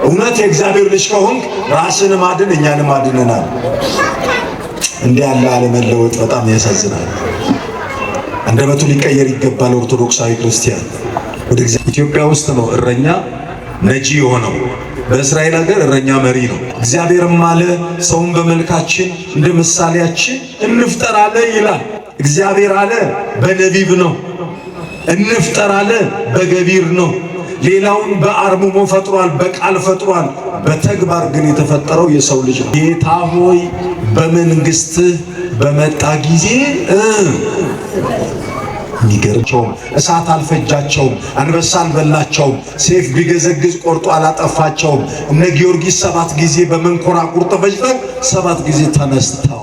እውነት የእግዚአብሔር ልጅ ከሆንክ ራስህን አድን እኛንም አድነናል። እንዲህ ያለ አለመለወጥ በጣም ያሳዝናል። አንደበቱ ሊቀየር ይገባል። ኦርቶዶክሳዊ ክርስቲያን ወደ ኢትዮጵያ ውስጥ ነው እረኛ ነጂ የሆነው። በእስራኤል ሀገር እረኛ መሪ ነው። እግዚአብሔርም አለ ሰውን በመልካችን እንደ ምሳሌያችን እንፍጠር አለ ይላል። እግዚአብሔር አለ በነቢብ ነው። እንፍጠር አለ በገቢር ነው። ሌላውን በአርምሞ ፈጥሯል፣ በቃል ፈጥሯል። በተግባር ግን የተፈጠረው የሰው ልጅ ነው። ጌታ ሆይ በመንግስትህ በመጣ ጊዜ የሚገርቸውም እሳት አልፈጃቸውም፣ አንበሳ አልበላቸውም፣ ሰይፍ ቢገዘግዝ ቆርጦ አላጠፋቸውም። እነ ጊዮርጊስ 7 ጊዜ በመንኮራኩር ተፈጅተው 7 ጊዜ ተነስተው።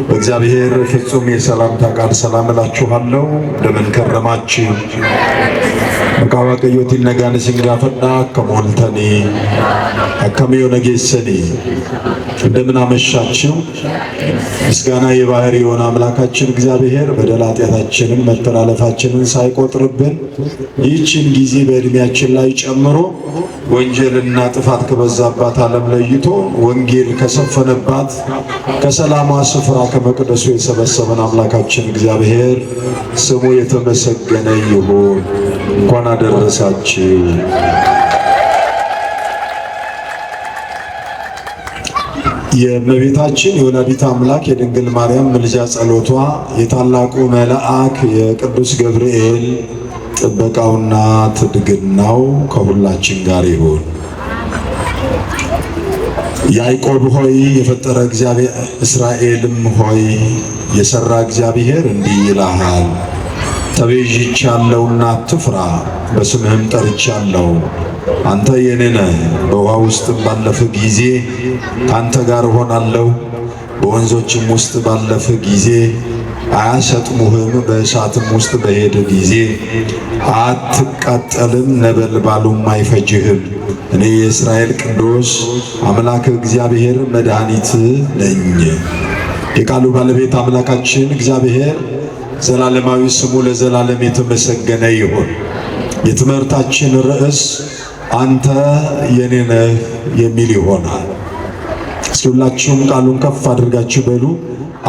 በእግዚአብሔር ፍጹም የሰላምታ ቃል ሰላም እላችኋለሁ። እንደምን ከረማችሁ? Maqaa Waaqayyootiin nagaan isin gaafadha. Akkam ooltanii? Akkam yoona geessanii? እንደምን አመሻችሁ? ምስጋና የባህሪ የሆነ አምላካችን እግዚአብሔር በደል ኃጢአታችንን መተላለፋችንን ሳይቆጥርብን ይህችን ጊዜ በእድሜያችን ላይ ጨምሮ ወንጀልና ጥፋት ከበዛባት ዓለም ለይቶ ወንጌል ከሰፈነባት ከሰላሟ ስፍራ ከመቅደሱ የሰበሰበን አምላካችን እግዚአብሔር ስሙ የተመሰገነ ይሁን። እንኳን አደረሳችሁ። የእመቤታችን የወላዲተ አምላክ የድንግል ማርያም ምልጃ ጸሎቷ፣ የታላቁ መልአክ የቅዱስ ገብርኤል ጥበቃውና ትድግናው ከሁላችን ጋር ይሁን። ያዕቆብ ሆይ የፈጠረ እግዚአብሔር፣ እስራኤልም ሆይ የሰራ እግዚአብሔር እንዲህ ይልሃል፣ ተቤዥቻለሁና አትፍራ፣ በስምህም ጠርቻለሁ፣ አንተ የኔ ነህ። በውሃ ውስጥ ባለፍህ ጊዜ ካንተ ጋር እሆናለሁ፣ በወንዞችም ውስጥ ባለፍህ ጊዜ አያሰጥሙህም፣ በእሳትም ውስጥ በሄድህ ጊዜ አትቃጠልም፣ ነበልባሉም አይፈጅህም። እኔ የእስራኤል ቅዱስ አምላክ እግዚአብሔር መድኃኒት ነኝ። የቃሉ ባለቤት አምላካችን እግዚአብሔር ዘላለማዊ ስሙ ለዘላለም የተመሰገነ ይሁን። የትምህርታችን ርዕስ አንተ የኔ ነህ የሚል ይሆናል። እስኪ ሁላችሁም ቃሉን ከፍ አድርጋችሁ በሉ።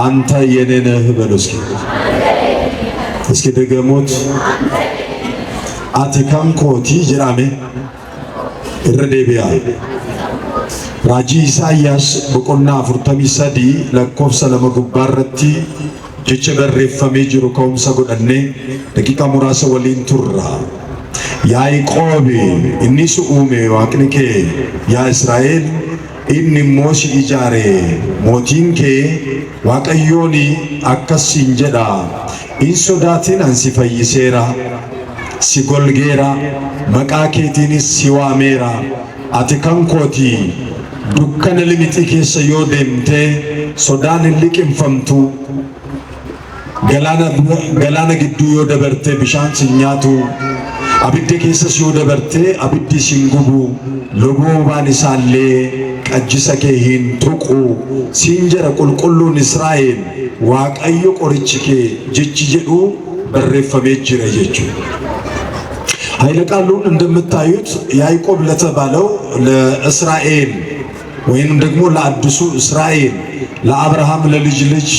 አንተ የኔ ነህ በሉ። እስኪ ድገሙት። Ati kan kooti jedhame irra deebi'a. Raajii Isaayyaas boqonnaa 43 lakkoofsa 2 gubbaarratti jecha barreeffamee jiru ka'umsa godhannee daqiiqaa muraasa waliin turra. Yaaqoob inni si uume Waaqni kee, yaa Israa'el inni immoo si ijaare mootiin kee Waaqayyoon akkas siin jedha: hin sodaatin, an si fayyiseera, si golgeera, maqaa keetiinis si waameera, ati kan kooti. Dukkana limixii keessa yoo deemte sodaan hin liqimfamtu, galaana gidduu yoo dabarte bishaan sin nyaatu, abidda keessas yoo dabarte abiddi sin gubu, loboobaan isaallee qajjisa kee hin tuqu siin jedha qulqulluun Israa'el Waaqayyo qorichi kee jechi jedhu barreeffamee jira jechuudha. ኃይለ ቃሉን እንደምታዩት ያዕቆብ ለተባለው ለእስራኤል ወይንም ደግሞ ለአዲሱ እስራኤል ለአብርሃም ለልጅ ልጅ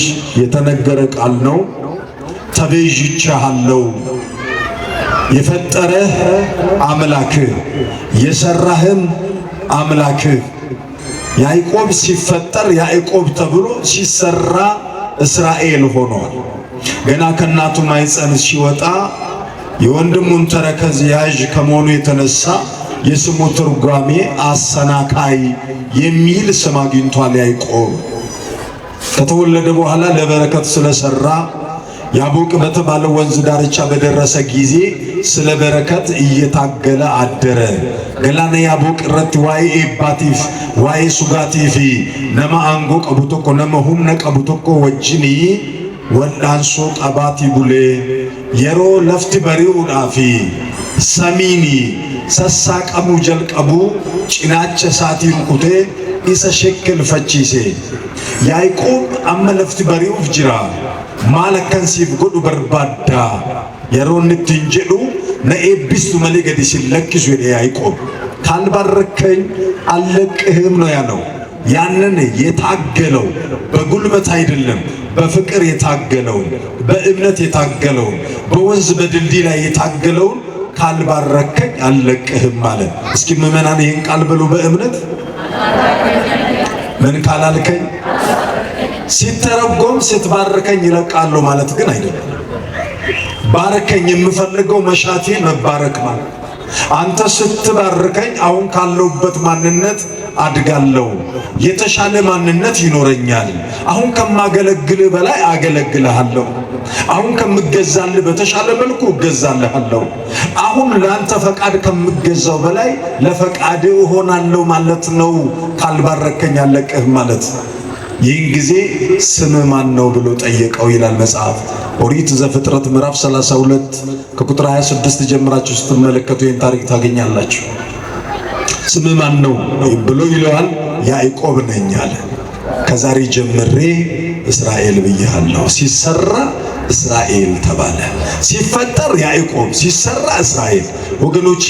የተነገረ ቃል ነው። ተቤዥቼሃለሁ፣ የፈጠረህ አምላክህ የሰራህም አምላክህ። ያዕቆብ ሲፈጠር ያዕቆብ ተብሎ ሲሰራ እስራኤል ሆኗል። ገና ከእናቱ ማኅፀን ሲወጣ የወንድሙን ተረከዝ ያዥ ከመሆኑ የተነሳ የስሙ ትርጓሜ አሰናካይ የሚል ስም አግኝቷል። ያዕቆብ ከተወለደ በኋላ ለበረከት ስለሰራ ያቦቅ በተባለው ወንዝ ዳርቻ በደረሰ ጊዜ ስለ በረከት እየታገለ አደረ። Galaana Yaaboq irratti waa'ee eebbaatiif waa'ee sugaatii fi nama aangoo qabu tokko, nama humna qabu tokko wajjinii wal'aansoo qabaatii bulee yeroo lafti bari'uudhaa fi samiini sassaaqamuu jalqabu cinaacha isaatii rukutee Isa shekkelfachiise. Yaaqoob amma lafti bari'uuf jira. Maal akkan siif godhu barbaadda? Yeroo inni ittiin jedhu na eebbistu malee gadi sin lakkisu jedhe Yaaqoob. ካልባረከኝ አልለቅህም ነው ያለው። ያንን የታገለው በጉልበት አይደለም፣ በፍቅር የታገለውን፣ በእምነት የታገለውን፣ በወንዝ በድልድይ ላይ የታገለውን ካልባረከኝ አልለቅህም ማለት። እስኪ ምዕመናን ይህን ቃል ብሉ በእምነት። ምን ካላልከኝ ሲተረጎም ስትባርከኝ ይለቃሉ ማለት ግን አይደለም። ባርከኝ የምፈልገው መሻቴ መባረክ ማለት፣ አንተ ስትባርከኝ አሁን ካለሁበት ማንነት አድጋለሁ፣ የተሻለ ማንነት ይኖረኛል። አሁን ከማገለግልህ በላይ አገለግልሃለሁ። አሁን ከምገዛልህ በተሻለ መልኩ እገዛልሃለሁ። አሁን ለአንተ ፈቃድ ከምገዛው በላይ ለፈቃድ እሆናለሁ ማለት ነው። ካልባረከኝ አለቅህም ማለት። ይህን ጊዜ ስምህ ማን ነው ብሎ ጠየቀው ይላል መጽሐፍ። ኦሪት ዘፍጥረት ምዕራፍ 32 ከቁጥር 26 ጀምራችሁ ስትመለከቱ ይህን ታሪክ ታገኛላችሁ። ስምህ ማን ነው ብሎ ይለዋል። ያዕቆብ ነኝ አለ። ከዛሬ ጀምሬ እስራኤል ብያለሁ። ሲሰራ እስራኤል ተባለ። ሲፈጠር ያዕቆብ፣ ሲሰራ እስራኤል። ወገኖቼ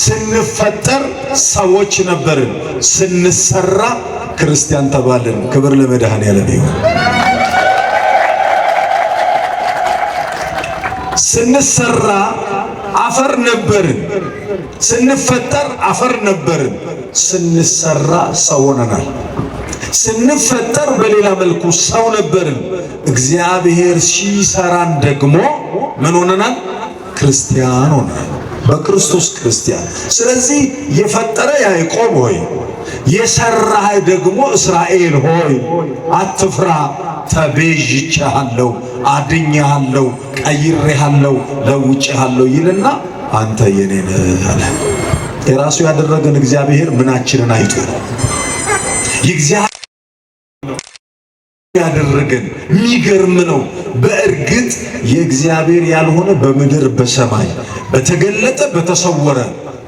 ስንፈጠር ሰዎች ነበርን፣ ስንሰራ ክርስቲያን ተባልን። ክብር ለመድኃኔዓለም ይሁን። ስንሰራ አፈር ነበርን፣ ስንፈጠር አፈር ነበርን፣ ስንሰራ ሰው ሆነናል። ስንፈጠር በሌላ መልኩ ሰው ነበርን። እግዚአብሔር ሲሰራን ደግሞ ምን ሆነናል? ክርስቲያን ሆነናል። በክርስቶስ ክርስቲያን። ስለዚህ የፈጠረ ያዕቆብ ሆይ፣ የሰራህ ደግሞ እስራኤል ሆይ አትፍራ፣ ተቤዥቼሃለሁ፣ አድኜሃለሁ፣ ቀይሬሃለሁ፣ ለውጬሃለሁ ይልና አንተ የኔ ነህ አለ። የራሱ ያደረገን እግዚአብሔር ምናችንን አይቶ ነው? የእግዚአብሔር ያደረገን የሚገርም ነው። በእርግጥ የእግዚአብሔር ያልሆነ በምድር በሰማይ በተገለጠ በተሰወረ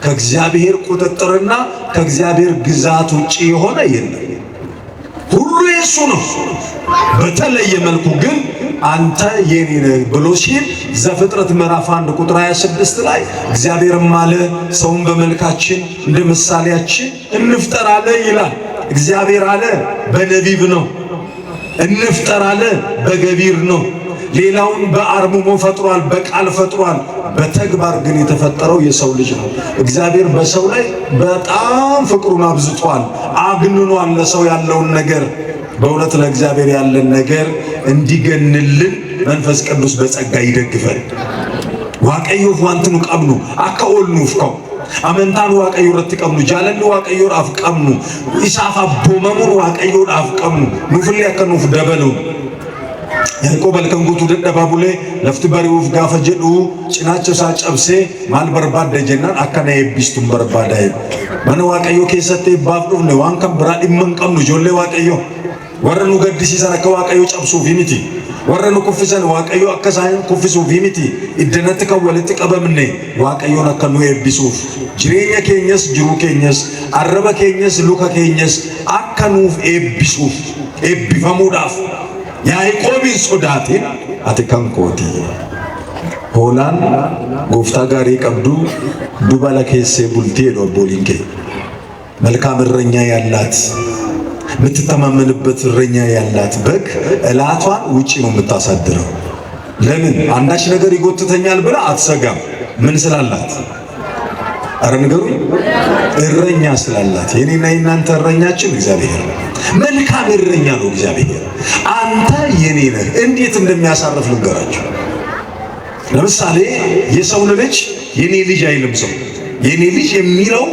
ከእግዚአብሔር ቁጥጥርና ከእግዚአብሔር ግዛት ውጪ የሆነ የለም። ሁሉ የሱ ነው። በተለየ መልኩ ግን አንተ የኔ ነህ ብሎ ሲል ዘፍጥረት ምዕራፍ 1 ቁጥር 26 ላይ እግዚአብሔርም አለ ሰውን በመልካችን እንደ ምሳሌያችን እንፍጠር አለ ይላል። እግዚአብሔር አለ በነቢብ ነው። እንፍጠር አለ በገቢር ነው። ሌላውን በአርምሞ ፈጥሯል፣ በቃል ፈጥሯል። በተግባር ግን የተፈጠረው የሰው ልጅ ነው። እግዚአብሔር በሰው ላይ በጣም ፍቅሩን አብዝቷል፣ አግንኗል። ለሰው ያለውን ነገር፣ በእውነት ለእግዚአብሔር ያለን ነገር እንዲገንልን መንፈስ ቅዱስ በጸጋ ይደግፈን። Waaqayyoof wanti nu qabnu akka ol nuuf ka'u, amantaan Waaqayyo irratti qabnu, jaalalli Waaqayyoodhaaf qabnu, isaaf abboomamuun Waaqayyoodhaaf qabnu nuufillee akka nuuf dabalu. Yaaqoob halkan guutuu dadhabaa bulee lafti bari'uuf gaafa jedhu cinaacha isaa cabsee maal barbaadda jennaan akka na eebbistuun barbaada jedhe. Mana Waaqayyoo keessatti eebbaaf dhufne, waan kan biraa dhimma hin qabnu. Ijoollee Waaqayyoo, warra nu gaddisiisan akka Waaqayyoo cabsuufi miti. Warra nu kuffisan Waaqayyo akka isaan kuffisuufi miti. Iddanatti kan walitti qabamne Waaqayyoon akka nu eebbisuuf, jireenya keenyas, jiruu keenyas, arraba keenyas, luka keenyas akka nuuf eebbisuuf, eebbifamuudhaaf. Yaaqoobiin sodaatin, ati kan kooti. Hoolaan gooftaa gaarii qabdu dubala keessee bultii jedhu abbooliin kee. መልካም እረኛ ያላት፣ የምትተማመንበት እረኛ ያላት በግ እላቷን ውጪ ነው የምታሳድረው። ለምን? አንዳች ነገር ይጎትተኛል ብላ አትሰጋም። ምን ስላላት? አረ ንገሩኝ። እረኛ ስላላት። የኔና የናንተ እረኛችን እግዚአብሔር ነው። መልካም እረኛ ነው እግዚአብሔር። አንተ የኔ ነህ። እንዴት እንደሚያሳርፍ ልንገራችሁ። ለምሳሌ የሰውን ልጅ የኔ ልጅ አይልም ሰው። የኔ ልጅ የሚለው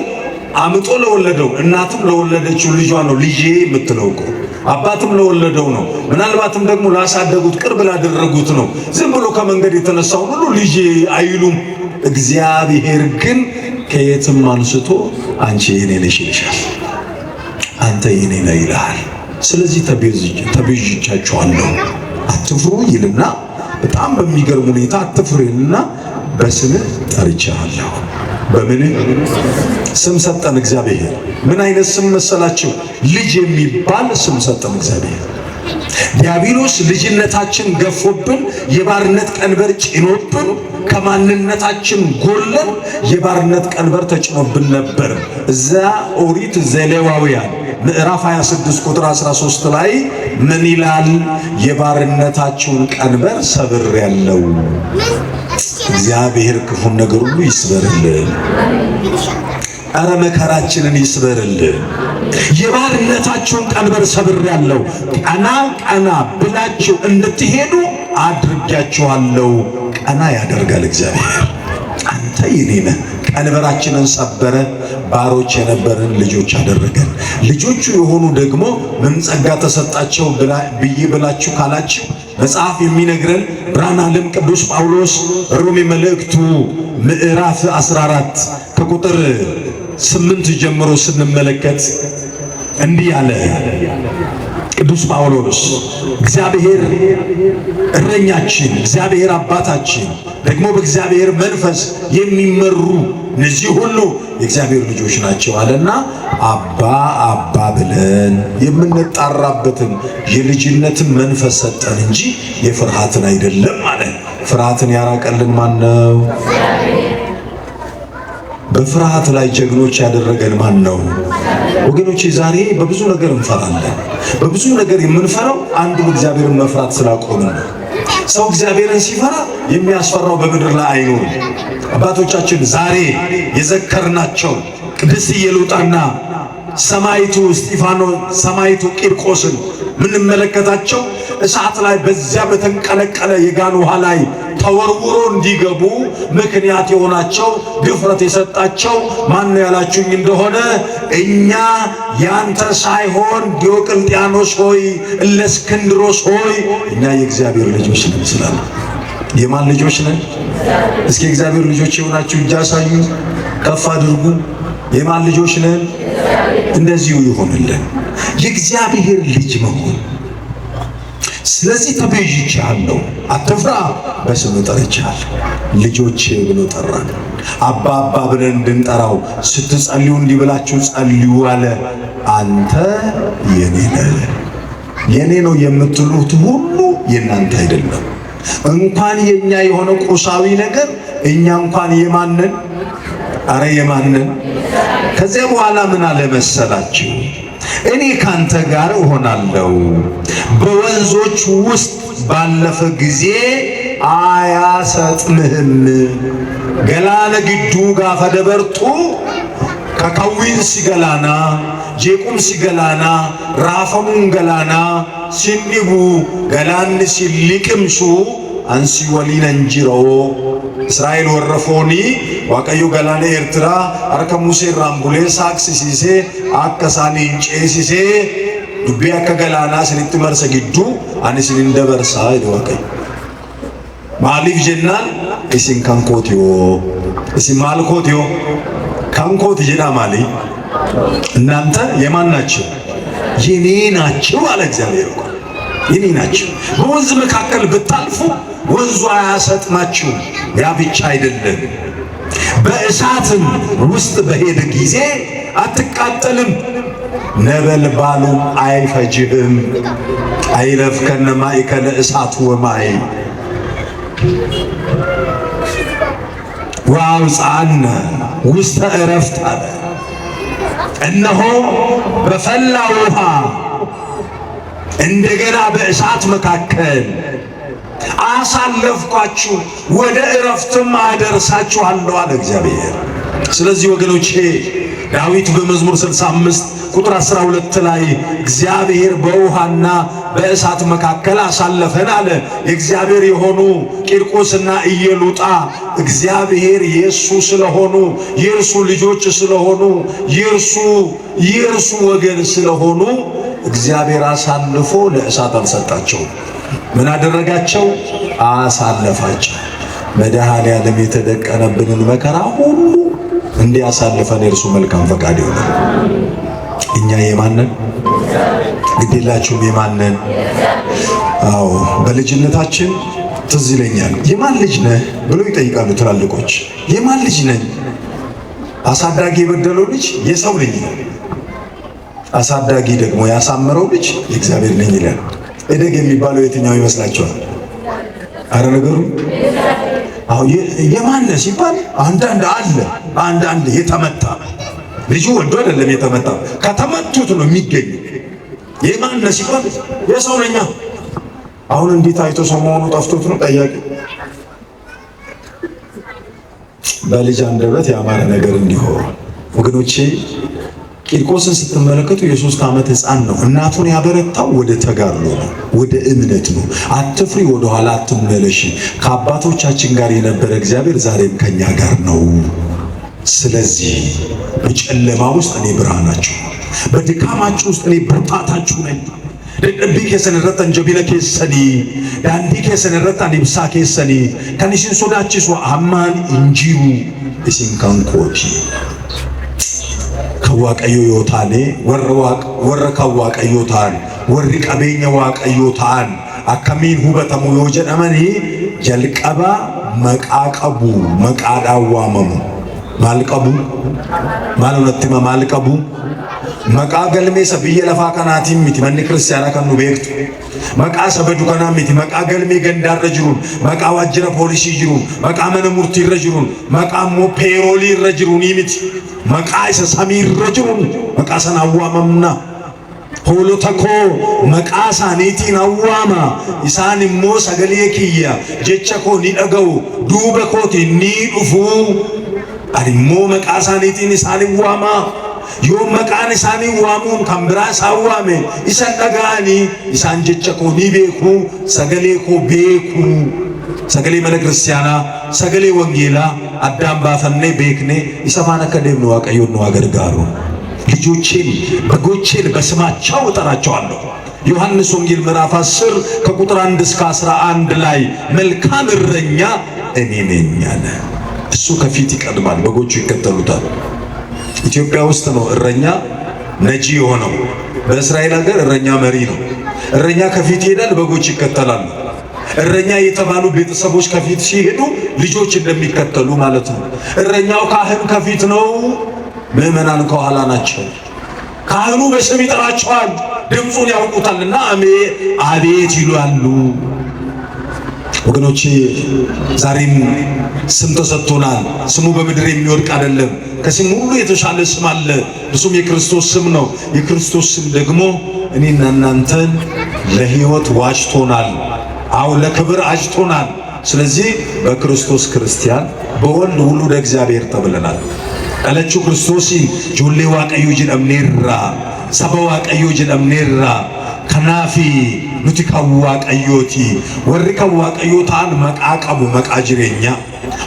አምጦ ለወለደው፣ እናትም ለወለደችው ልጇ ነው ልጄ የምትለው እኮ። አባትም ለወለደው ነው። ምናልባትም ደግሞ ላሳደጉት፣ ቅርብ ላደረጉት ነው። ዝም ብሎ ከመንገድ የተነሳውን ሁሉ ልጄ አይሉም። እግዚአብሔር ግን ከየትም አንስቶ አንቺ የኔ ነሽ ይልሻል። አንተ የኔ ነህ ይልሃል። ስለዚህ ተቤዥቻችኋለሁ፣ አትፍሩ ይልና፣ በጣም በሚገርም ሁኔታ አትፍሩ ይልና በስምህ ጠርቼሃለሁ። በምንህ? ስም ሰጠን እግዚአብሔር። ምን አይነት ስም መሰላችሁ? ልጅ የሚባል ስም ሰጠን እግዚአብሔር። ዲያብሎስ ልጅነታችን ገፎብን፣ የባርነት ቀንበር ጭኖብን፣ ከማንነታችን ጎለን የባርነት ቀንበር ተጭኖብን ነበር። እዛ ኦሪት ዘሌዋውያን ምዕራፍ 26 ቁጥር 13 ላይ ምን ይላል? የባርነታችሁን ቀንበር ሰብሬያለሁ። እግዚአብሔር ክፉን ነገር ሁሉ ይስበርልን። አረ መከራችንን ይስበርልን። የባርነታችሁን ቀንበር ሰብሬያለሁ፣ ቀና ቀና ብላችሁ እንድትሄዱ አድርጊያችኋለሁ። ቀና ያደርጋል እግዚአብሔር። አንተ የኔ ነህ። ቀንበራችንን ሰበረ። ባሮች የነበርን ልጆች አደረገን። ልጆቹ የሆኑ ደግሞ ምን ጸጋ ተሰጣቸው ብዬ ብላችሁ ካላችሁ መጽሐፍ የሚነግረን ብርሃነ ዓለም ቅዱስ ጳውሎስ ሮሜ መልእክቱ ምዕራፍ 14 ከቁጥር 8 ጀምሮ ስንመለከት እንዲህ አለ ቅዱስ ጳውሎስ፣ እግዚአብሔር እረኛችን፣ እግዚአብሔር አባታችን፣ ደግሞ በእግዚአብሔር መንፈስ የሚመሩ እነዚህ ሁሉ የእግዚአብሔር ልጆች ናቸው አለና አባ አባ ብለን የምንጣራበትን የልጅነትን መንፈስ ሰጠን እንጂ የፍርሃትን አይደለም አለ። ፍርሃትን ያራቀልን ማን ነው? በፍርሃት ላይ ጀግኖች ያደረገን ማን ነው? ወገኖቼ ዛሬ በብዙ ነገር እንፈራለን። በብዙ ነገር የምንፈራው አንዱ እግዚአብሔርን መፍራት ስላቆምን ነው። ሰው እግዚአብሔርን ሲፈራ የሚያስፈራው በምድር ላይ አይኖርም። አባቶቻችን ዛሬ የዘከርናቸው ቅድስት ኢየሉጣና ሰማዕቱ እስጢፋኖስ፣ ሰማዕቱ ቂርቆስን ምንመለከታቸው እሳት ላይ በዚያ በተንቀለቀለ የጋን ውሃ ላይ ተወርውሮ እንዲገቡ ምክንያት የሆናቸው ድፍረት የሰጣቸው ማን ነው ያላችሁኝ እንደሆነ እኛ ያንተ ሳይሆን ዲዮቅልጥያኖስ ሆይ እለእስክንድሮስ ሆይ እኛ የእግዚአብሔር ልጆች ነን ስላሉ። የማን ልጆች ነን? እስኪ የእግዚአብሔር ልጆች የሆናችሁ እጅ አሳዩ፣ ከፍ አድርጉ። የማን ልጆች ነን? እንደዚሁ ይሆንልን የእግዚአብሔር ልጅ መሆን። ስለዚህ ተቤዥቼሃለሁ፣ አትፍራ፣ በስምህ ጠርቼሃለሁ። ልጆቼ ብሎ ጠራን። አባ አባ ብለን እንድንጠራው ስትጸልዩ እንዲህ ብላችሁ ጸልዩ አለ። አንተ የኔ ነህ። የኔ ነው የምትሉት ሁሉ የእናንተ አይደለም። እንኳን የኛ የሆነ ቁሳዊ ነገር እኛ እንኳን የማንን? አረ የማንን? ከዚያ በኋላ ምን አለ መሰላችሁ? እኔ ካንተ ጋር እሆናለሁ፣ በወንዞች ውስጥ ባለፈ ጊዜ አያሰጥምህም። Galaana gidduu gaafa dabartu kakawwiinsi galaanaa jeequmsi galaanaa raafamuun galaanaa sin dhibu galaanni sin liqimsu ani si waliinan jira. Israa'el warra foonii Waaqayyo galaana Eertiraa harka Musee irraan bulee saaqsisiisee akka isaaniin ceesisee dubbii akka galaanaa isinitti marsa gidduu ani isinin dabarsaa jedhe Waaqayyo. Maaliif jennaan isin kan kootiyoo isin maal kootiyoo kan kooti jedhaa maali? እናንተ የማን ናችሁ? የኔ ናችሁ አለ እግዚአብሔር እኮ የኔ ናችሁ። በወንዝ መካከል ብታልፉ ወንዙ አያሰጥማችሁም። ያ ብቻ አይደለም፣ በእሳትም ውስጥ በሄደ ጊዜ አትቃጠልም፣ ነበልባሉም አይፈጅህም። አይለፍከነ ማእከለ እሳት ወማይ ወአውፅአነ ውስተ ዕረፍት አለ። እነሆ በፈላ ውሃ እንደገና በእሳት መካከል አሳለፍኳችሁ፣ ወደ ዕረፍትም አደርሳችኋለሁ አለ እግዚአብሔር። ስለዚህ ወገኖቼ ዳዊት በመዝሙር 65 ቁጥር 12 ላይ እግዚአብሔር በውሃና በእሳት መካከል አሳለፈን አለ። የእግዚአብሔር የሆኑ ቂርቆስና ኢየሉጣ እግዚአብሔር የእሱ ስለሆኑ የእርሱ ልጆች ስለሆኑ የእርሱ ወገን ስለሆኑ እግዚአብሔር አሳልፎ ለእሳት አልሰጣቸውም። ምን አደረጋቸው? አሳለፋቸው። መድኃኔ ዓለም የተደቀነብንን መከራ ሁሉ እንዲያሳልፈን የእርሱ መልካም ፈቃድ ይሆናል። እኛ የማንን ግዴላችሁም? የማንን? አዎ በልጅነታችን ትዝ ይለኛል። የማን ልጅ ነህ ብሎ ይጠይቃሉ ትላልቆች። የማን ልጅ ነኝ? አሳዳጊ የበደለው ልጅ የሰው ልጅ ነው። አሳዳጊ ደግሞ ያሳመረው ልጅ የእግዚአብሔር ነኝ ይላል። እደግ የሚባለው የትኛው ይመስላችኋል? አረ ነገሩ አሁን የማን ሲባል አንዳንድ አለ፣ አንዳንድ የተመታ ልጁ ወዶ አይደለም የተመታ፣ ከተመቱት ነው የሚገኙ። የማን ሲባል የሰው ነኛ። አሁን እንዴት አይቶ ሰው መሆኑ ጠፍቶት ነው ጠያቂ። በልጅ አንደበት ያማረ ነገር እንዲሆን ወገኖቼ፣ ቂርቆስን ስትመለከቱ የ3 ዓመት ሕፃን ነው። እናቱን ያበረታው ወደ ተጋድሎ ነው፣ ወደ እምነት ነው። አትፍሪ፣ ወደ ኋላ አትመለሺ፣ ከአባቶቻችን ጋር የነበረ እግዚአብሔር ዛሬም ከኛ ጋር ነው። ስለዚህ በጨለማ ውስጥ እኔ ብርሃናችሁ፣ በድካማችሁ ውስጥ እኔ ብርታታችሁ ነኝ። Dadhabbii keessan irratti an jabina keessanii, daandii keessan irratti an ibsaa keessanii, kan isin sodaachisu hammaan hin jiru, isin kan kooti. Kan Waaqayyoo yoo taane, warra kan Waaqayyoo ta'an, warri qabeenya Waaqayyoo ta'an akkamiin hubatamu yoo jedhamanii, jalqaba maqaa qabu, maqaadhaan waamamu. Maal qabu? Maal natti hima, maal qabu? Maqaa galmeessa biyya lafaa kanaatiin miti manni kiristaanaa kan nu beektu. Maqaa saba kanaa miti, maqaa galmee gandaarra jiruun, maqaa waajjira poolisii jiruun, maqaa mana murtiirra jiruun, maqaa immoo payroll irra jiruunii miti. Maqaa isa samiirra jiruun, maqaa sanaan waamamna. Hoolota koo maqaa isaaniitiin awwaama. Isaan immoo sagalee kiyya, jecha koo ni dhaga'u, duuba kootiin ni dhufu. Ani immoo maqaa isaaniitiin isaan waama. Yoo maqaan isaanii waamuun kan biraa isaan waame isan dhaga'anii, isaan jecha koo ni beeku, sagalee koo beeku. Sagalee mana kiristaanaa, sagalee wangeelaa addaan baafannee beeknee isa faana akka deemnu Waaqayyoon nu haa gargaaru. ልጆቼን በጎቼን በስማቸው እጠራቸዋለሁ። ዮሐንስ ወንጌል ምዕራፍ 10 ከቁጥር 1 እስከ 11 ላይ መልካም እረኛ እኔ ነኝ አለ። እሱ ከፊት ይቀድማል፣ በጎቹ ይከተሉታል። ኢትዮጵያ ውስጥ ነው እረኛ ነጂ የሆነው። በእስራኤል ሀገር እረኛ መሪ ነው። እረኛ ከፊት ይሄዳል፣ በጎች ይከተላሉ። እረኛ የተባሉ ቤተሰቦች ከፊት ሲሄዱ ልጆች እንደሚከተሉ ማለት ነው። እረኛው ካህን ከፊት ነው፣ ምዕመናን ከኋላ ናቸው። ካህኑ በስም ይጠራቸዋል፣ ድምፁን ያውቁታልና አቤት ይላሉ። ወገኖቼ፣ ዛሬም ስም ተሰጥቶናል። ስሙ በምድር የሚወድቅ አይደለም። ከስም ሁሉ የተሻለ ስም አለ። እርሱም የክርስቶስ ስም ነው። የክርስቶስ ስም ደግሞ እኔና እናንተን ለሕይወት ዋጅቶናል። አዎ፣ ለክብር አጭቶናል። ስለዚህ በክርስቶስ ክርስቲያን፣ በወልድ ውሉደ እግዚአብሔር ተብለናል። Dhalachuu Kiristoosiin ijoollee Waaqayyoo jedhamneerra, saba Waaqayyoo jedhamneerra. Kanaafi nuti kan Waaqayyooti. Warri kan Waaqayyoo ta'an maqaa qabu, maqaa jireenyaa.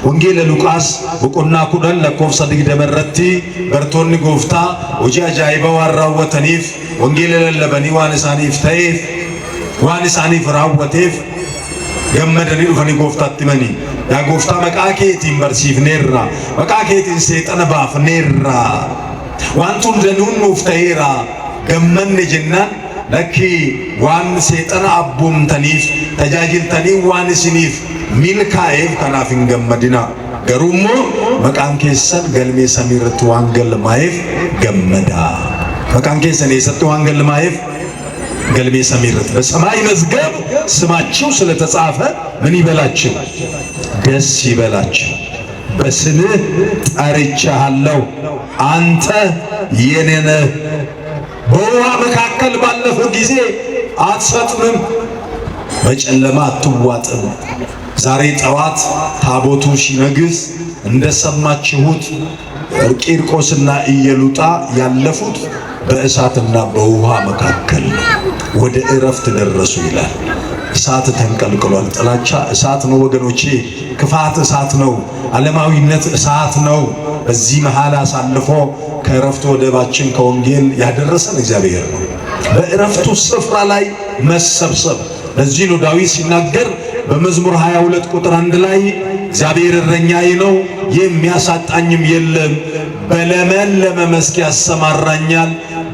Wangeela Luqaas boqonnaa 10 lakkoofsa 20 irratti bartoonni gooftaa hojii ajaa'ibaa waan raawwataniif, wangeela lallabanii waan isaaniif ta'eef, waan isaaniif raawwateef gammadanii dhufanii gooftaatti himanii, "Yaa gooftaa, maqaa keetiin barsiifneerra, maqaa keetiin seexana baafneerra, waan danuun nuuf ta'eera, gammanne" jennaan, "Lakkii, waan seexana abboomtaniif, tajaajiltanii waan isiniif milkaa'eef kanaaf hin gammadina. Garuu immoo maqaan keessan galmee samii irratti waan galmaa'eef gammadaa." Maqaan keessan eessatti waan galmaa'eef? Galmee samii irratti, በሰማይ መዝገብ ስማችሁ ስለተጻፈ ምን ይበላችሁ? ደስ ይበላችሁ። በስምህ ጠርቼሃለሁ፣ አንተ የኔ ነህ። በውሃ መካከል ባለፍህ ጊዜ አትሰጥምም፣ በጨለማ አትዋጥም። ዛሬ ጠዋት ታቦቱ ሲነግስ እንደሰማችሁት ቂርቆስና ኢየሉጣ ያለፉት በእሳትና በውሃ መካከል ነው። ወደ እረፍት ደረሱ ይላል። እሳት ተንቀልቅሏል። ጥላቻ እሳት ነው ወገኖቼ። ክፋት እሳት ነው። ዓለማዊነት እሳት ነው። በዚህ መሃል አሳልፎ ከእረፍቱ ወደባችን ከወንጌል ያደረሰን እግዚአብሔር ነው። በእረፍቱ ስፍራ ላይ መሰብሰብ። ለዚህ ነው ዳዊት ሲናገር በመዝሙር 22 ቁጥር 1 ላይ "እግዚአብሔር እረኛዬ ነው፣ የሚያሳጣኝም የለም፣ በለመለመ መስክ ያሰማራኛል፣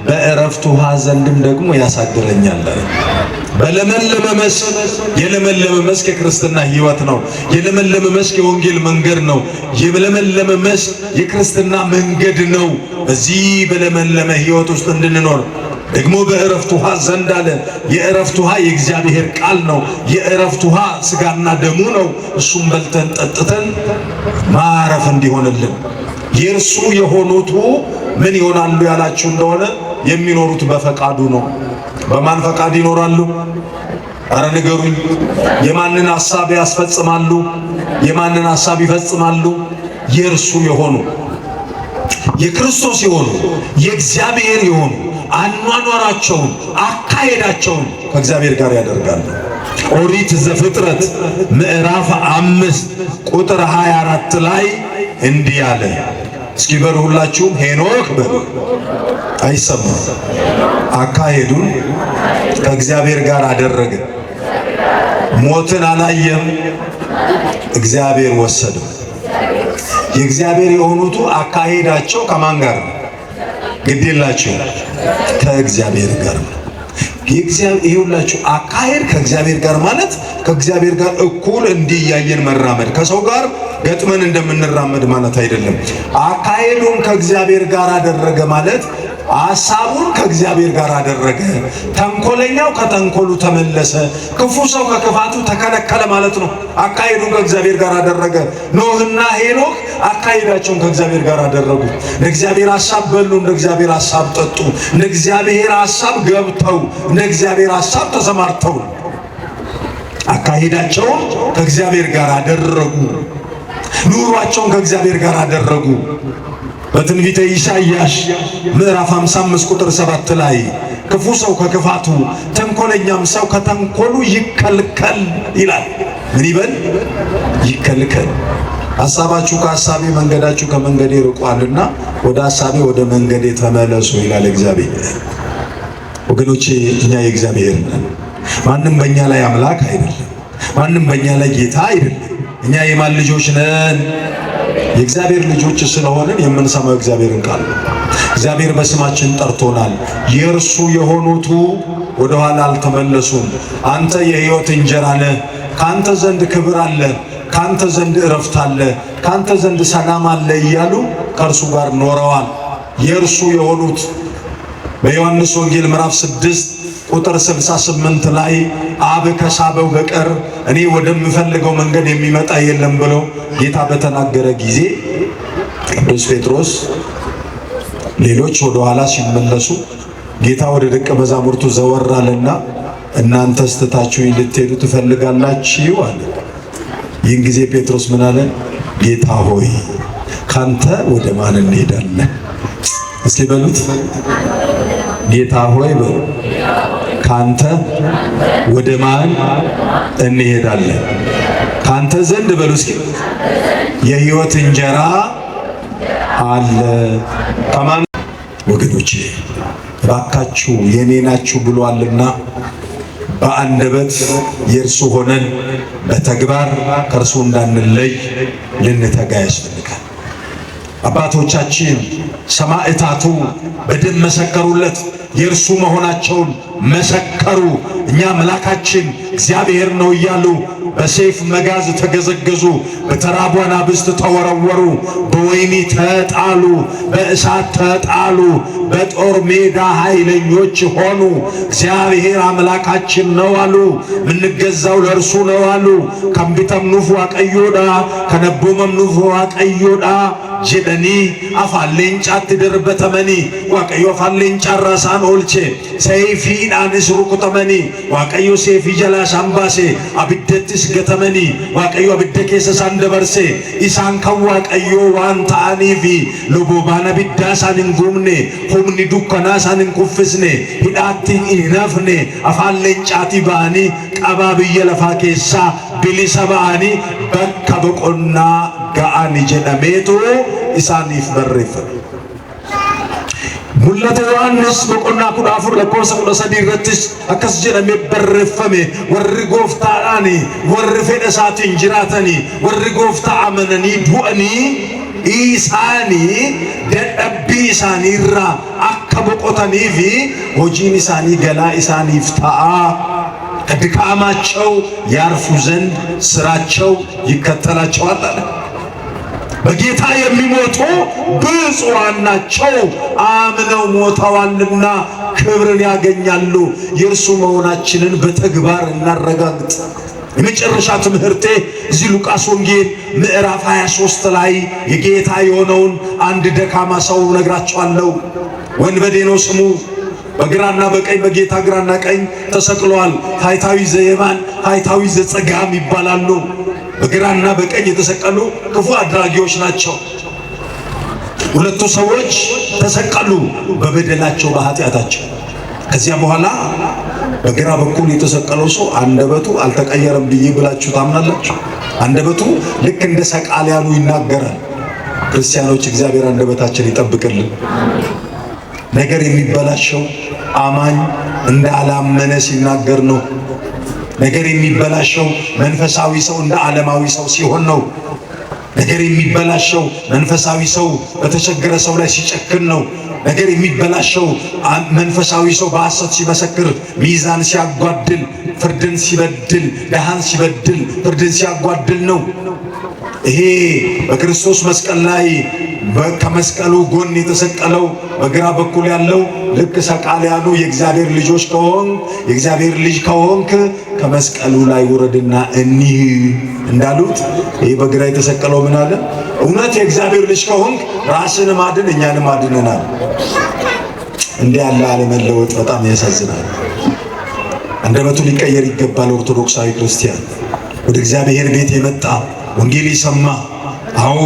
በእረፍቱ ውኃ ዘንድም ደግሞ ያሳድረኛል" አለ። በለመለመ መስክ። የለመለመ መስክ የክርስትና ሕይወት ነው። የለመለመ መስክ የወንጌል መንገድ ነው። የለመለመ መስክ የክርስትና መንገድ ነው። በዚህ በለመለመ ሕይወት ውስጥ እንድንኖር ደግሞ በእረፍት ውሃ ዘንድ አለ። የእረፍት ውሃ የእግዚአብሔር ቃል ነው። የእረፍት ውሃ ስጋና ደሙ ነው። እሱም በልተን ጠጥተን ማረፍ እንዲሆንልን። የእርሱ የሆኑቱ ምን ይሆናሉ ያላችሁ እንደሆነ የሚኖሩት በፈቃዱ ነው። በማን ፈቃድ ይኖራሉ? አረ ንገሩኝ። የማንን ሐሳብ ያስፈጽማሉ? የማንን ሐሳብ ይፈጽማሉ? የእርሱ የሆኑ፣ የክርስቶስ የሆኑ፣ የእግዚአብሔር የሆኑ አኗኗራቸውን አካሄዳቸውን ከእግዚአብሔር ጋር ያደርጋሉ። ኦሪት ዘፍጥረት ምዕራፍ 5 ቁጥር 24 ላይ እንዲህ አለ። እስኪ በሉ ሁላችሁም ሄኖክ በሉ። አይሰማም። አካሄዱን ከእግዚአብሔር ጋር አደረገ። ሞትን አላየም፣ እግዚአብሔር ወሰደው። የእግዚአብሔር የሆኑቱ አካሄዳቸው ከማን ጋር ነው? ግድ የላችሁ፣ ከእግዚአብሔር ጋር ነው። የእግዚአብሔር ይሁላችሁ አካሄድ ከእግዚአብሔር ጋር ማለት ከእግዚአብሔር ጋር እኩል እንዲያየን መራመድ፣ ከሰው ጋር ገጥመን እንደምንራመድ ማለት አይደለም። አካሄዱን ከእግዚአብሔር ጋር አደረገ ማለት ሐሳቡን ከእግዚአብሔር ጋር አደረገ። ተንኮለኛው ከተንኮሉ ተመለሰ፣ ክፉ ሰው ከክፋቱ ተከለከለ ማለት ነው። አካሄዱን ከእግዚአብሔር ጋር አደረገ። ኖህና ሄኖክ አካሄዳቸውን ከእግዚአብሔር ጋር አደረጉ። እንደ እግዚአብሔር ሐሳብ በሉ፣ እንደ እግዚአብሔር ሐሳብ ጠጡ፣ እንደ እግዚአብሔር ሐሳብ ገብተው፣ እንደ እግዚአብሔር ሐሳብ ተሰማርተው አካሄዳቸውን ከእግዚአብሔር ጋር አደረጉ። ኑሯቸውን ከእግዚአብሔር ጋር አደረጉ። በትንቢተ ኢሳይያስ ምዕራፍ 55 ቁጥር 7 ላይ ክፉ ሰው ከክፋቱ ተንኮለኛም ሰው ከተንኮሉ ይከልከል ይላል። ምን ይበል? ይከልከል። ሐሳባችሁ ከሐሳቤ መንገዳችሁ ከመንገዴ ርቋልና ወደ ሐሳቤ ወደ መንገዴ ተመለሱ ይላል እግዚአብሔር። ወገኖቼ፣ እኛ የእግዚአብሔር ነን። ማንም በእኛ ላይ አምላክ አይደለም። ማንም በእኛ ላይ ጌታ አይደለም። እኛ የማን ልጆች ነን? የእግዚአብሔር ልጆች ስለሆንን የምንሰማው እግዚአብሔርን ቃል ነው። እግዚአብሔር በስማችን ጠርቶናል። የእርሱ የሆኑቱ ወደ ኋላ አልተመለሱም። አንተ የሕይወት እንጀራ ነህ። ካንተ ዘንድ ክብር አለ፣ ካንተ ዘንድ እረፍት አለ፣ ካንተ ዘንድ ሰላም አለ እያሉ ከእርሱ ጋር ኖረዋል። የእርሱ የሆኑት በዮሐንስ ወንጌል ምዕራፍ 6 ቁጥር 68 ላይ አብ ከሳበው በቀር እኔ ወደምፈልገው መንገድ የሚመጣ የለም ብሎ ጌታ በተናገረ ጊዜ ቅዱስ ጴጥሮስ ሌሎች ወደ ኋላ ሲመለሱ ጌታ ወደ ደቀ መዛሙርቱ ዘወር አለና እናንተስ ትታችሁኝ ልትሄዱ ትፈልጋላችሁ አለ። ይህን ጊዜ ጴጥሮስ ምን አለ? ጌታ ሆይ፣ ካንተ ወደ ማን እንሄዳለን? እስኪ በሉት፣ ጌታ ሆይ በሉ፣ ካንተ ወደ ማን እንሄዳለን? ካንተ ዘንድ በሉ እስኪ የሕይወት እንጀራ አለ። ከማን ወገኖቼ፣ እባካችሁ የኔ ናችሁ ብሏልና በአንደበት የእርሱ ሆነን በተግባር ከእርሱ እንዳንለይ ልንተጋ ያስፈልጋል። አባቶቻችን ሰማዕታቱ በደም መሰከሩለት፣ የእርሱ መሆናቸውን መሰከሩ። እኛ አምላካችን እግዚአብሔር ነው እያሉ በሰይፍ መጋዝ ተገዘገዙ፣ በተራቡ አናብስት ተወረወሩ፣ በወህኒ ተጣሉ፣ በእሳት ተጣሉ፣ በጦር ሜዳ ኃይለኞች ሆኑ። እግዚአብሔር አምላካችን ነው አሉ። ምንገዛው ለእርሱ ነው አሉ። Kan bitamnuuf Waaqayyoodha, kan abboomamnuuf Waaqayyoodha jedhanii afaan leencaatti darbatamanii, Waaqayyo afaan leencaarraa isaan oolche. Seefiidhaanis rukutamanii, Waaqayyo seefii jalaa isaan baase. Abiddattis gatamanii, Waaqayyo abidda keessa isaan dabarse. Isaan kan Waaqayyoo waan ta'aniif lobobaan abiddaa isaan hin gubne, humni dukkanaa isaan hin kuffisne, hidhaatti hin hafne. Afaan leencaatii ba'anii, qabaa biyya lafaa keessaa bilisa ba'anii bakka boqonnaa ga'ani jedhameetu isaaniif barreeffame. Mul'ata Yohaannis boqonnaa 14 lakkoofsa 13 irrattis akkas jedhamee barreeffame: warri gooftaadhaan, warri fedha isaatiin jiraatanii, warri gooftaa amananii du'anii isaanii dadhabbii isaanii irraa akka boqotanii fi hojiin isaanii galaa isaaniif ta'a. ከድካማቸው ያርፉ ዘንድ ስራቸው ይከተላቸዋል አለ። በጌታ የሚሞቱ ብፁዓን ናቸው፣ አምነው ሞተዋልና ክብርን ያገኛሉ። የእርሱ መሆናችንን በተግባር እናረጋግጥ። የመጨረሻ ትምህርቴ እዚህ ሉቃስ ወንጌል ምዕራፍ 23 ላይ የጌታ የሆነውን አንድ ደካማ ሰው ነግራቸዋለሁ። ወንበዴ ነው ስሙ። በግራና በቀኝ በጌታ ግራና ቀኝ ተሰቅለዋል። ታይታዊ ዘየማን፣ ታይታዊ ዘጸጋም ይባላሉ። በግራና በቀኝ የተሰቀሉ ክፉ አድራጊዎች ናቸው። ሁለቱ ሰዎች ተሰቀሉ በበደላቸው በኃጢአታቸው። ከዚያ በኋላ በግራ በኩል የተሰቀለው ሰው አንደበቱ አልተቀየረም ብዬ ብላችሁ ታምናላችሁ? አንደበቱ ልክ እንደ ሰቃልያኑ ይናገራል። ክርስቲያኖች፣ እግዚአብሔር አንደበታችን ይጠብቅልን። ነገር የሚበላሸው አማኝ እንዳላመነ ሲናገር ነው። ነገር የሚበላሸው መንፈሳዊ ሰው እንደ ዓለማዊ ሰው ሲሆን ነው። ነገር የሚበላሸው መንፈሳዊ ሰው በተቸገረ ሰው ላይ ሲጨክን ነው። ነገር የሚበላሸው መንፈሳዊ ሰው በሐሰት ሲመሰክር፣ ሚዛን ሲያጓድል፣ ፍርድን ሲበድል፣ ደሃን ሲበድል፣ ፍርድን ሲያጓድል ነው። ይሄ በክርስቶስ መስቀል ላይ ከመስቀሉ ጎን የተሰቀለው በግራ በኩል ያለው ልክ ሰቃልያኑ የእግዚአብሔር ልጆች ከሆንክ፣ የእግዚአብሔር ልጅ ከሆንክ ከመስቀሉ ላይ ውረድና እኒህ እንዳሉት፣ ይሄ በግራ የተሰቀለው ምን አለ? እውነት የእግዚአብሔር ልጅ ከሆንክ ራስንም አድን እኛንም አድነናል። እንዲህ ያለ አለመለወጥ በጣም ያሳዝናል። አንደበቱ ሊቀየር ይገባል። ኦርቶዶክሳዊ ክርስቲያን፣ ወደ እግዚአብሔር ቤት የመጣ፣ ወንጌል የሰማ፣ አዎ፣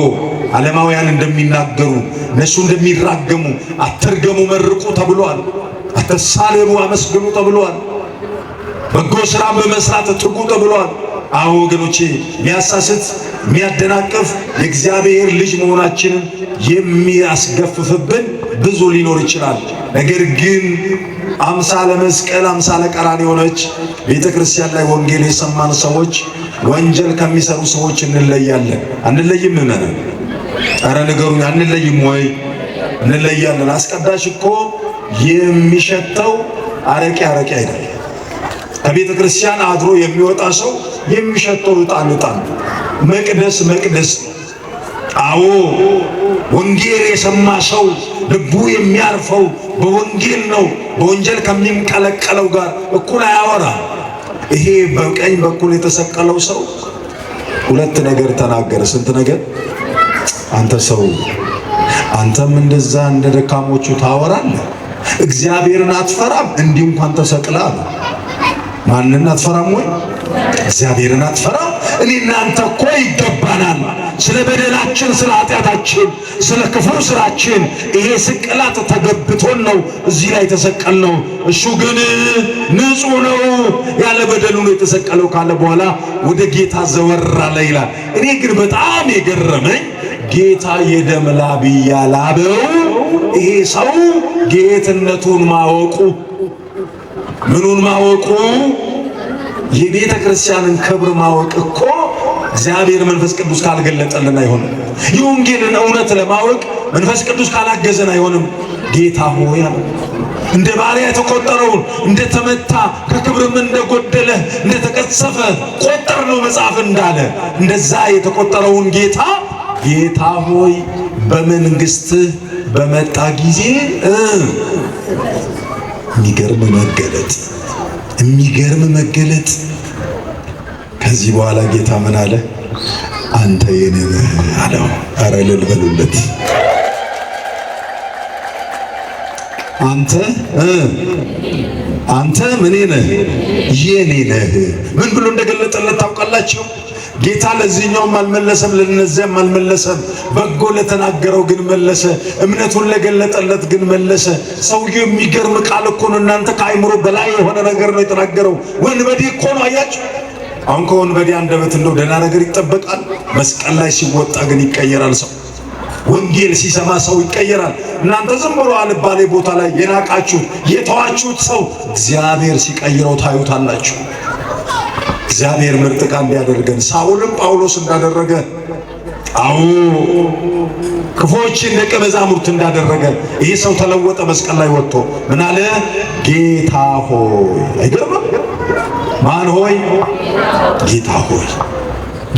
ዓለማውያን እንደሚናገሩ፣ እነሱ እንደሚራገሙ አትርገሙ፣ መርቁ ተብሏል። አትሳለሙ፣ አመስግኑ ተብሏል። በጎ ስራን በመስራት ትጉ ተብሏል። አዎ ወገኖቼ፣ የሚያሳስት፣ የሚያደናቅፍ፣ የእግዚአብሔር ልጅ መሆናችንን የሚያስገፍፍብን ብዙ ሊኖር ይችላል። ነገር ግን አምሳለ መስቀል አምሳለ ቀራንዮ የሆነች ቤተ ክርስቲያን ላይ ወንጌል የሰማን ሰዎች ወንጀል ከሚሰሩ ሰዎች እንለያለን። አንለይም? ምእመናን፣ ኧረ ንገሩኝ፣ አንለይም ወይ? እንለያለን። አስቀዳሽ እኮ የሚሸተው አረቄ አረቄ አይደለም። ከቤተ ክርስቲያን አድሮ የሚወጣ ሰው የሚሸተው ዕጣን ዕጣን፣ መቅደስ መቅደስ። አዎ፣ ወንጌል የሰማ ሰው ልቡ የሚያርፈው በወንጌል ነው። በወንጀል ከሚንቀለቀለው ጋር እኩል አያወራ። ይሄ በቀኝ በኩል የተሰቀለው ሰው ሁለት ነገር ተናገረ። ስንት ነገር? አንተ ሰው፣ አንተም እንደዛ እንደ ደካሞቹ ታወራለህ፣ እግዚአብሔርን አትፈራም? እንዲህ እንኳን ተሰቅለሃል። ማንን አትፈራም ወይ? እግዚአብሔርን አትፈራም? እኔ እናንተ እኮ ይገባናል። ስለ በደላችን፣ ስለ ኃጢአታችን፣ ስለ ክፉ ስራችን ይሄ ስቅላት ተገብቶን ነው እዚህ ላይ የተሰቀልነው። እሱ ግን ንጹሕ ነው፣ ያለ በደሉ ነው የተሰቀለው ካለ በኋላ ወደ ጌታ ዘወር አለ ይላል። እኔ ግን በጣም የገረመኝ ጌታ የደም ላብ እያላበው ይሄ ሰው ጌትነቱን ማወቁ፣ ምኑን ማወቁ? የቤተ ክርስቲያንን ክብር ማወቅ እኮ እግዚአብሔር መንፈስ ቅዱስ ካልገለጠልን አይሆንም። የወንጌልን እውነት ለማወቅ መንፈስ ቅዱስ ካላገዘን አይሆንም። ጌታ ሆይ አለ። እንደ ባሪያ የተቆጠረውን፣ እንደተመታ፣ ከክብርም እንደጎደለ፣ እንደተቀሰፈ ቆጠር ነው መጽሐፍ እንዳለ፣ እንደዛ የተቆጠረውን ጌታ፣ ጌታ ሆይ በመንግስትህ በመጣ ጊዜ። የሚገርም መገለጥ፣ የሚገርም መገለጥ። ከዚህ በኋላ ጌታ ምን አለ? አንተ የኔ ነህ አለው። ኧረ እልል በሉለት። አንተ አንተ ምኔ ነህ? የኔ ነህ። ምን ብሎ እንደገለጠለት ታውቃላችሁ? ጌታ ለዚህኛውም አልመለሰም፣ ለነዚያም አልመለሰም። በጎ ለተናገረው ግን መለሰ። እምነቱን ለገለጠለት ግን መለሰ። ሰውየው የሚገርም ቃል እኮ ነው እናንተ፣ ከአይምሮ በላይ የሆነ ነገር ነው የተናገረው። ወንበዴ እኮ ነው፣ አያችሁ። አሁን ከወንበዴ አንደበት እንደው ደህና ነገር ይጠበቃል? መስቀል ላይ ሲወጣ ግን ይቀየራል ሰው። ወንጌል ሲሰማ ሰው ይቀየራል። እናንተ ዝም ብሎ አልባሌ ቦታ ላይ የናቃችሁት፣ የተዋችሁት ሰው እግዚአብሔር ሲቀይረው ታዩታላችሁ። እግዚአብሔር ምርጥ ዕቃ እንዲያደርገን፣ ሳውልም ጳውሎስ እንዳደረገ፣ አዎ፣ ክፉዎችን ደቀ መዛሙርት እንዳደረገ ይህ ሰው ተለወጠ። መስቀል ላይ ወጥቶ ምን አለ? ጌታ ሆይ። አይገርምም? ማን ሆይ? ጌታ ሆይ።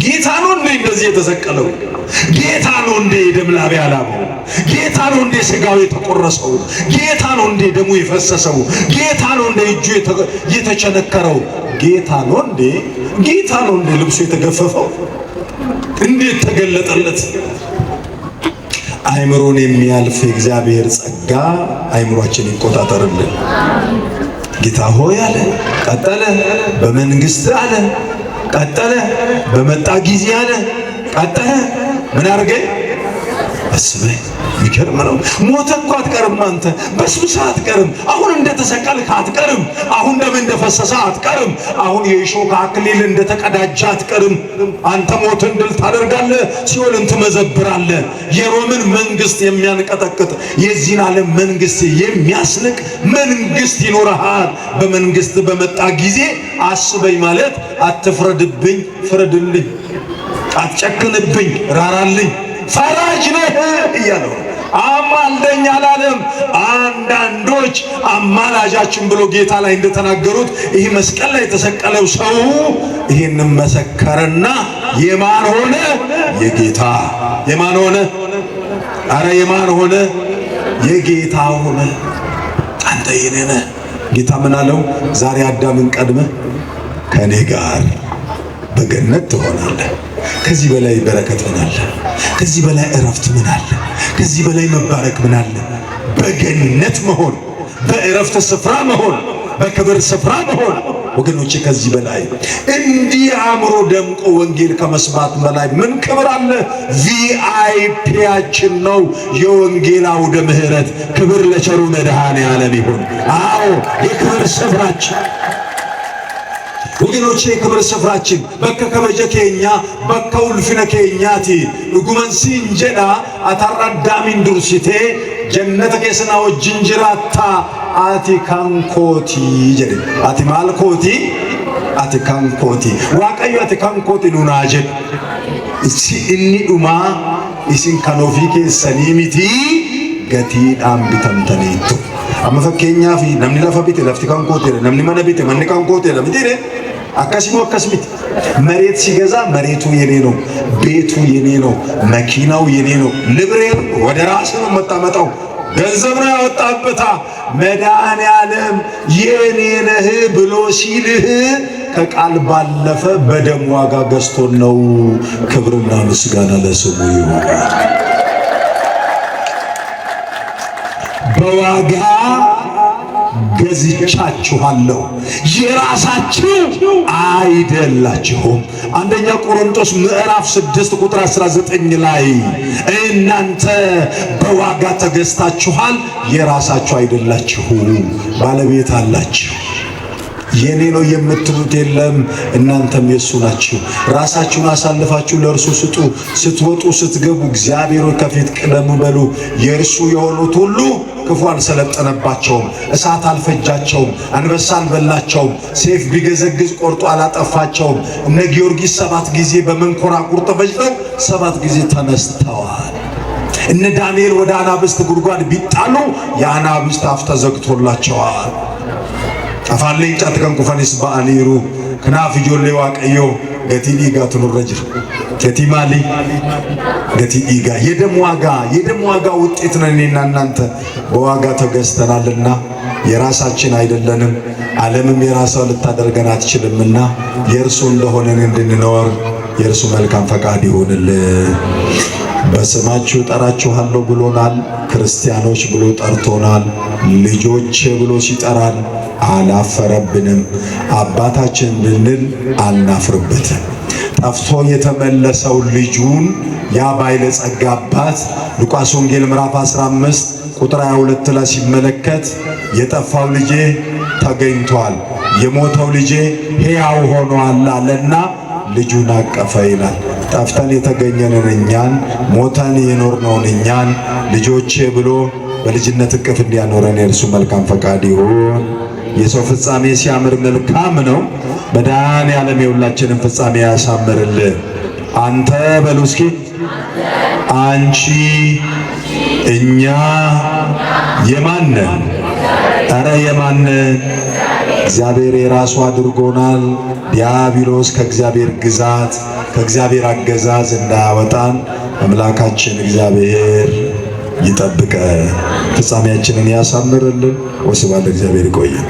ጌታ ነው እንዴ እንደዚህ የተሰቀለው? ጌታ ነው እንዴ የደም ላብ ያላበው? ጌታ ነው እንዴ ስጋው የተቆረሰው? ጌታ ነው እንዴ ደሙ የፈሰሰው? ጌታ ነው እንዴ እጁ የተቸነከረው? ጌታ ነው እንዴ? ጌታ ነው እንዴ ልብሱ የተገፈፈው? እንዴት ተገለጠለት? አእምሮን የሚያልፍ የእግዚአብሔር ጸጋ አእምሯችን ይቆጣጠርልን። ጌታ ሆይ አለ፣ ቀጠለ። በመንግስት አለ፣ ቀጠለ። በመጣ ጊዜ አለ፣ ቀጠለ። ምን አድርገኝ? አስበኝ። የሚገርም ነው። ሞተ እኮ አትቀርም አንተ፣ በስብሰህ አትቀርም። አሁን እንደተሰቀልክ አትቀርም። አሁን ደም እንደፈሰሰ አትቀርም። አሁን የእሾህ አክሊል እንደተቀዳጀ አትቀርም። አንተ ሞትን ድል ታደርጋለህ፣ ሲኦልን ትመዘብራለህ። የሮምን መንግስት የሚያንቀጠቅጥ የዚህን ዓለም መንግስት የሚያስንቅ መንግስት ይኖርሃል። በመንግስት በመጣ ጊዜ አስበኝ ማለት አትፍረድብኝ፣ ፍረድልኝ፣ አትጨክንብኝ፣ ራራልኝ፣ ፈራጅ ነህ እያለው አማልደኝ አላለም። አንዳንዶች አማላጃችን ብሎ ጌታ ላይ እንደተናገሩት ይህ መስቀል ላይ የተሰቀለው ሰው ይህንን መሰከረና የማን ሆነ? የጌታ። የማን ሆነ? አረ የማን ሆነ? የጌታ ሆነ። አንተ የኔ ነህ። ጌታ ምን አለው? ዛሬ አዳምን ቀድመህ ከኔ ጋር በገነት ትሆናለህ። ከዚህ በላይ በረከት ምን አለ? ከዚህ በላይ እረፍት ምን አለ? ከዚህ በላይ መባረክ ምን አለ? በገነት መሆን፣ በእረፍት ስፍራ መሆን፣ በክብር ስፍራ መሆን። ወገኖቼ ከዚህ በላይ እንዲህ አእምሮ ደምቆ ወንጌል ከመስማት በላይ ምን ክብር አለ? VIP ያችን ነው የወንጌል አውደ ምሕረት። ክብር ለቸሩ መድኃኔዓለም ይሁን። አዎ የክብር ስፍራችን ወገኖቼ፣ የክብር ስፍራችን bakka kabaja keenyaa, bakka ulfina keenyaati. Dhuguman siin jedha, ati har'a Addaamin dursitee jannata keessa na wajjin jiraattaa, ati kan kooti jedhe. Ati maal kooti? Ati kan kooti. Waaqayyo ati kan kooti nuun haa jedhu. Inni dhumaa isin kan ofii keessanii miti, gatiidhaan bitamtaniittu. Amma fakkeenyaaf namni lafa bite lafti kan kooteedha, namni mana bite manni kan kooteedha mitiire? Akkasimoo akkas miti? መሬት ሲገዛ መሬቱ የኔ ነው፣ ቤቱ የኔ ነው፣ መኪናው የኔ ነው፣ ንብሬን ወደ ራስ ነው የምታመጣው። ገንዘብ ነው ያወጣበታ። መድኃኔዓለም የኔ ነህ ብሎ ሲልህ ከቃል ባለፈ በደም ዋጋ ገዝቶን ነው። ክብርና ምስጋና ለስሙ ይሁን። በዋጋ ገዝቻችኋለሁ፣ የራሳችሁ አይደላችሁም። አንደኛ ቆሮንቶስ ምዕራፍ 6 ቁጥር 19 ላይ እናንተ በዋጋ ተገዝታችኋል፣ የራሳችሁ አይደላችሁም፣ ባለቤት አላችሁ። የኔ ነው የምትሉት የለም፣ እናንተም የሱ ናችሁ። ራሳችሁን አሳልፋችሁ ለእርሱ ስጡ። ስትወጡ ስትገቡ እግዚአብሔር ከፊት ቅደሙ በሉ። የእርሱ የሆኑት ሁሉ ክፉ አልሰለጠነባቸውም፣ እሳት አልፈጃቸውም፣ አንበሳ አልበላቸውም፣ ሰይፍ ቢገዘግዝ ቆርጦ አላጠፋቸውም። እነ ጊዮርጊስ 7 ጊዜ በመንኮራኩር ተፈጅተው 7 ጊዜ ተነስተዋል። እነ ዳንኤል ወደ አናብስት ጉድጓድ ቢጣሉ የአናብስት አፍ ተዘግቶላቸዋል። Afaan leencaatti kan kufanis ba'aniiru. Kanaaf ijoollee Waaqayyoo, gatii dhiigaatu nurra jira. Gatii maalii? Gatii dhiigaa. የደም ዋጋ፣ የደም ዋጋ ውጤት ነን እኔና እናንተ። በዋጋ ተገዝተናልና የራሳችን አይደለንም። ዓለምም የራሷ ልታደርገን አትችልምና የእርሱ እንደሆነን እንድንኖር የእርሱ መልካም ፈቃድ ይሁንልን። በስማችሁ ጠራችኋለሁ ብሎናል። ክርስቲያኖች ብሎ ጠርቶናል። ልጆቼ ብሎ ሲጠራን አላፈረብንም። አባታችን ብንል አናፍርበትም። ጠፍቶ የተመለሰው ልጁን ያ ባለጸጋ አባት ሉቃስ ወንጌል ምዕራፍ 15 ቁጥር 22 ላይ ሲመለከት የጠፋው ልጄ ተገኝቷል፣ የሞተው ልጄ ሕያው ሆኗል አለና ልጁን አቀፈ ይላል። ጠፍተን የተገኘንን እኛን፣ ሞተን የኖርነውን እኛን ልጆቼ ብሎ በልጅነት እቅፍ እንዲያኖረን የእርሱ መልካም ፈቃድ ይሁን። የሰው ፍጻሜ ሲያምር መልካም ነው። መድኃኔዓለም የሁላችንን ፍጻሜ ያሳምርልን። አንተ በሉ እስኪ፣ አንቺ፣ እኛ የማንን? ኧረ የማንን? እግዚአብሔር የራሱ አድርጎናል። ዲያብሎስ ከእግዚአብሔር ግዛት ከእግዚአብሔር አገዛዝ እንዳያወጣን አምላካችን እግዚአብሔር ይጠብቀን፣ ፍጻሜያችንን ያሳምርልን። ወስብሐት ለእግዚአብሔር። ይቆየን።